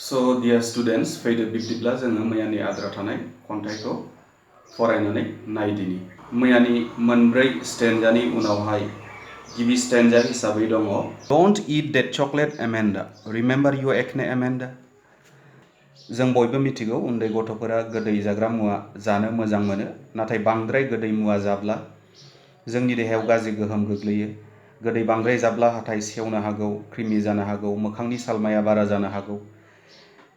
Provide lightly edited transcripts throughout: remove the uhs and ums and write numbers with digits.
So dear students, फैदो बिब्दिब्ला जोङो मैयानि आद्रा थानाय खन्थाइखौ फरायनानै नायदिनि। मैयानि मोनब्रै स्टेन्जानि उनावहाय गिबि स्टेन्जा हिसाबै दङ Don't eat that chocolate Amanda. Remember your acne Amanda. जों बयबो मिथिगौ उन्दै गथ'फोरा गोदै जाग्रा मुवा जानो मोजां मोनो, नाथाय बांद्राय गोदै मुवा जाब्ला जोंनि देहायाव गाज्रि गोहोम गोग्लैयो। गोदै बांद्राय जाब्ला हाथाइ सेवनो हागौ, क्रिमि जानो हागौ, मोखांनि सालमाया बारा जानो हागौ।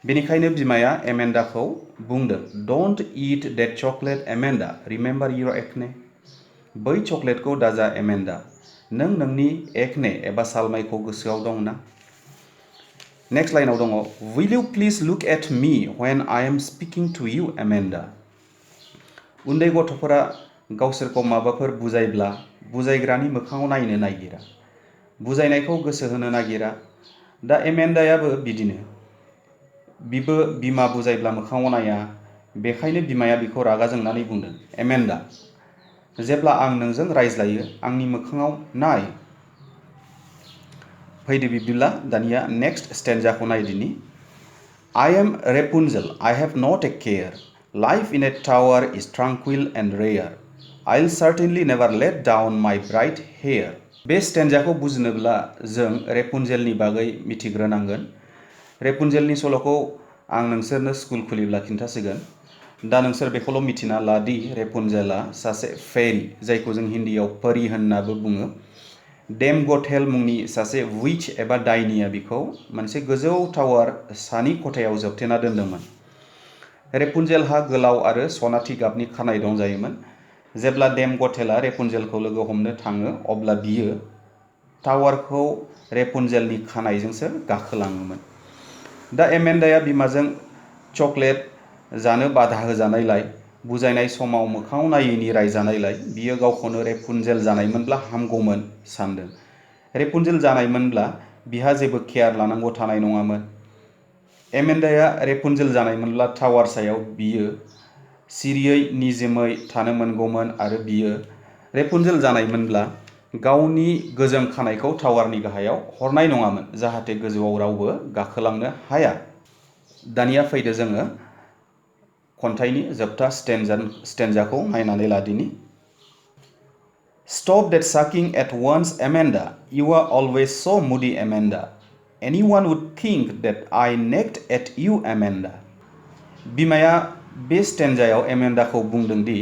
बेनिखायनो बिमाया एमेन्डाखौ बुंदों, Don't eat that chocolate Amanda. Remember your acne. बै चकलेटखौ दाजा एमेन्डा। नों नोंनि एक्ने एबा सालमायखौ गोसोआव दं ना? नेक्स्ट लाइनाव दङ Will you please look at me when I am speaking to you Amanda. उन्दै गथ'फोरा गावसोरखौ माबाफोर बुजायब्ला बुजायग्रानि मोखाङाव नायनो नागिरा, बुजायनायखौ गोसो होनो नागिरा। दा एमेन्डायाबो बिदिनो, बिबो बिमा बुजायब्ला मोखाङाव नाया, बेखायनो बिमाया बिखौ रागा जोंनानै बुंदों, एमेन्डा, जेब्ला आं नोंजों रायज्लायो आंनि मोखाङाव नाय। फैदो बिब्दिब्ला दानिया next स्टेन्जाखौ नायदिनि I am Rapunzel, I have not a care. Life in a tower is tranquil and rare. I'll certainly never let down my bright hair. बे स्टेन्जाखौ बुजिनोब्ला जों रेपुनजेलनि बागै मिथिग्रोनांगोन। रेपुनजेलनि सल'खौ आं नोंसोरनो स्कुल खुलिब्ला खिन्थासिगोन। दा नोंसोर बेखौल' मिथिना ला दि रेपुनजेलआ सासे फेरी, जायखौ जों हिन्दीयाव परी होननाबो बुङो। डेम गथेल मुंनि सासे विच एबा डाइनिया बिखौ मोनसे गोजौ टावार सानि खथायाव जोबथेना दोन्दोंमोन। रेपुनजेलहा गोलाव आरो सनाथि गाबनि खानाय दंजायोमोन। जेब्ला डेम गथेलआ रेपुनजेलखौ लोगो हमनो थाङो अब्ला बियो टावारखौ रेपुनजेलनि खानायजोंसो गाखोलाङोमोन। दा एमेन्डाया बिमाजों चकलेट जानो बाधा होजानायलाय, बुजायनाय समाव मोखाङाव नायैनि रायजानायलाय बियो गावखौनो रेपुनजेल जानायमोनब्ला हामगौमोन सानदों। रेपुनजेल जानायमोनब्ला बिहा जेबो केयार लानांगौ थानाय नङामोन। एमेन्डाया रेपुनजेल जानायमोनब्ला टावार सायाव बियो सिरियै निजोमै थानो मोनगौमोन आरो बियो रेपुनजेल जानायमोनब्ला गावनि गोजों खानायखौ टावारनि गाहायाव हरनाय नङामोन, जाहाथे गोजौआव रावबो गाखोलांनो हाया। दानिया फैदो जोङो खन्थाइनि जोबथा स्टेन्जाखौ नायनानै लादिनि Stop that sucking at once Amanda. You are always so moody Amanda. Anyone would think that I nagged at you Amanda. बिमाया बे स्टेन्जायाव एमेन्डाखौ बुंदों दि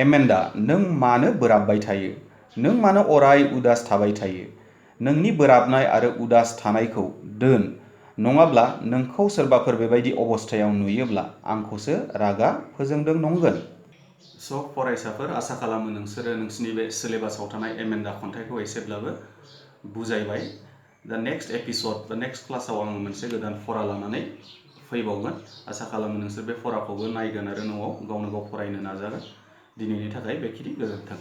एमेन्डा, नों मानो बोराबबाय थायो? नों मानो अराय उदास थाबाय थायो? नोंनि बोराबनाय आरो उदास थानायखौ दोन, नङाब्ला नोंखौ सोरबाफोर बेबायदि अबस्थायाव नुयोब्ला आंखौसो रागा फोजोंदों नंगोन। स' फरायसाफोर, आसा खालामो नोंसोरो नोंसिनि बे सिलेबासाव थानाय एमेन्डा खन्थाइखौ एसेब्लाबो बुजायबाय। दा नेक्स्ट एपिसड बा नेक्स्ट क्लासाव आं मोनसे गोदान फरा लानानै फैबावगोन। आसा खालामो नोंसोर बे फराखौबो नायगोन आरो न'आव गावनो गाव फरायनो नाजागोन। दिनैनि थाखाय बेखिनि, गोजोन्थों।